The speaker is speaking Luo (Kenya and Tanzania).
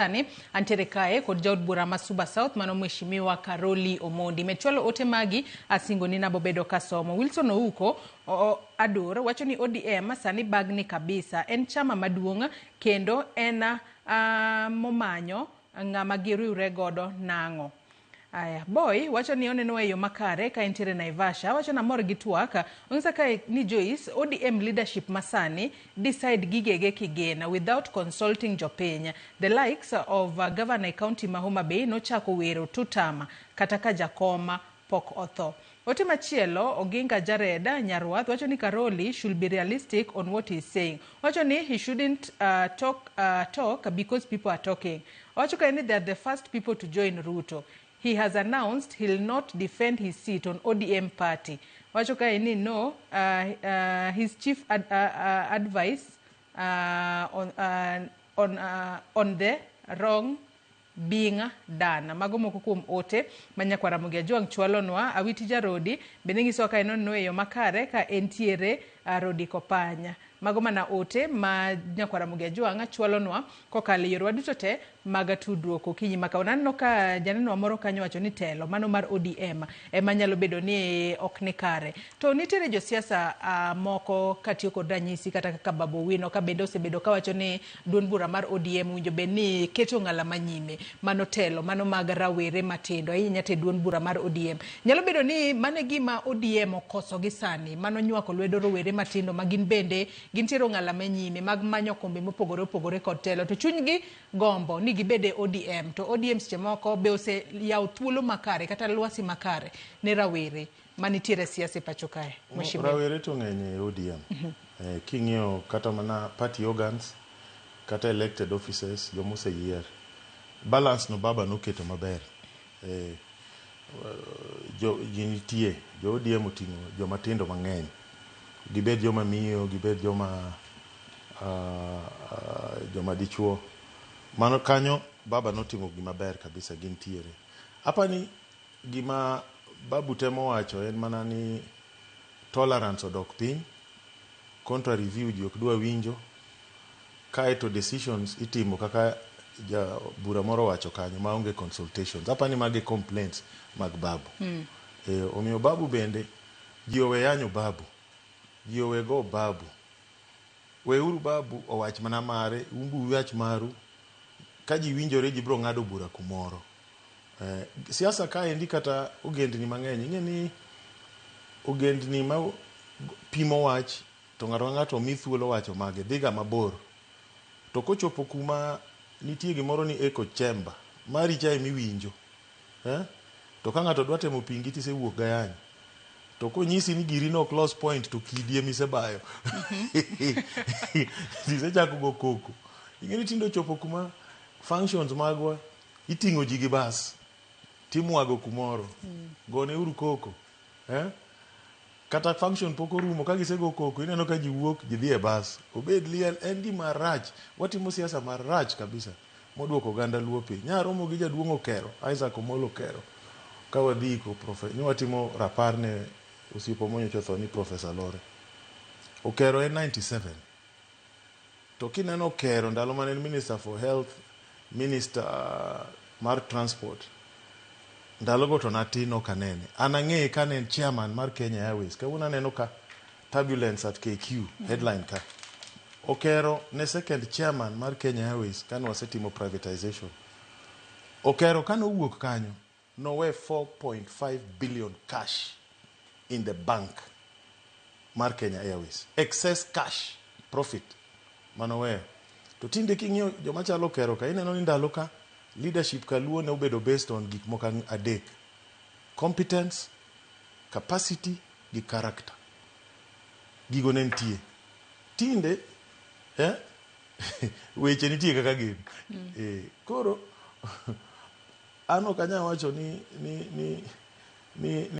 Sani antiere kae kod jaod bura ma Suba South mano Mheshimiwa Caroli Omondi. Med chwalo ote magi asingo ni nabo bedo kasomo. Wilson Ouko Adur wacho ni ODM sani bagni kabisa. En chama maduong' kendo en momanyo ng'ama giriwre godo nang'o. Aya, Boy wacho ni oneno e yo makare ka entiere Naivasha. Wacho namor gi twak. Onyisa kae ni Joyce, ODM leadership masani decide gigege kigin without consulting jopiny. The likes of governor e county ma Homa Bay nochako wero tutam kata ka jakom pok otho. Ote machielo, Oginga Jared Nyarwath wacho ni Caroli should be realistic on what he is saying. Wacho ni he shouldn't talk because people are talking. Owacho kae ni they are the first people to join Ruto. He has announced he'll not defend his seat on ODM party. Wacho kae ni no, his chief advice on the wrong being done. Mago moko kuom ote ma nyakwar Ramogi Ajwang' chwalonwa. Awiti Jarodi bende nyisowa ka en oneno e yo makare ka entiere Rodi Kopany. Mago mana ote ma nyakwar Ramogi Ajwang' chwalonwa kokalo e yorewa duto te mag tudruok okinyi ma kawuono. Aneno ka janeno moro kanyo wacho ni telo mano mar ODM ema nyalo bedo ni ok ni kare. To nitiere josiasa moko katiyo kod ranyisi kata kaka Babu Owino ka bende osebedo kawacho ni duond bura mar ODM winjo bed ni keto ng'ala manyime mano telo mano mag rawere matindo ahinya te duond bura mar ODM. Nyalo bedo ni mano e gima ODM okoso gi sani mano nywako lwedo rowere matindo ma gin bende gintiere ong'ala manyime mag manyo kombe mopogore opogore kod telo to chunygi gombo ni gibed e ODM to ODM seche moko be oseyawo thuolo makare kata lwasi makare ne rawere manitiere e siasa e pacho kae. Mheshimiwa. Rawere to ng'eny e ODM. King'iyo kata mana party organs kata elected offices joma oseyier. Balance no baba noketo maber. Jo ji nitie, jo ODM oting'o joma tindo mang'eny. Gibed joma miyo, gibed joma joma dichuo. Mano kanyo baba notimo gima ber kabisa gintiere. Apani gima babu temo wacho en mana ni tolerance odok piny, contrary view ji ok dwa winjo, kaeto decisions itimo kaka ja bura moro owacho kanyo maonge consultations. Apani magi complaints mag babu. Omiyo babu bende ji owe yanyo babu, ji owe go babu. Weuru babu owach mana mare, un be uwach maru. Ka ji winjore ji biro ng'ado bura kumoro. Siasa kaendi kata ogendni mang'eny, ing'e ni ogendni ma pimo wach to ng'ato ka ng'ato omi thuolo wacho mage dhiga mabor. To kochopo kuma nitie gimoro ni echo chamber, mari cha emiwinjo. To ka ng'ato dwa temo pingi tisewuok gayany. To konyisi ni giri no ok los point to kidi emisebayo. Tisechako go koko. Ing'e ni tinde ochopo kuma functions magwa iting'o ji gi bas timwago kumoro. Gone uru koko. Kata function pok orumo ka gisego koko ineno ka ji wuok ji dhi e bas. Obed liel en gima rach. Watimo siasa marach kabisa moduoko oganda luo piny. Nyaromo gi jaduong' Okero, Isaac Omolo Okero ka wadhi iko ne watimo rapar ne osiepwa monyocha otho ni Professor Lore. Okero en 97. To kineno Okero ndalo mane en Minister for Health, Minister mar Transport, ndalogo to natin ok anene. An ang'eye kane en chairman mar Kenya Airways. Kawuono aneno ka turbulence at KQ, headline ka. Okero ne second chairman mar Kenya Airways kane wasetimo privatization. Okero kane owuok kanyo, nowe 4.5 billion cash in the bank mar Kenya Airways. Excess cash profit manoweyo. To tinde king'iyo joma chalo Okero ka, ineno ni ndalo ka leadership kaluo ne obedo based on gik moko adek. Competence, capacity gi character. Gigo ne nitie. Tinde weche nitie kaka gin. Koro an ok anyal wacho ni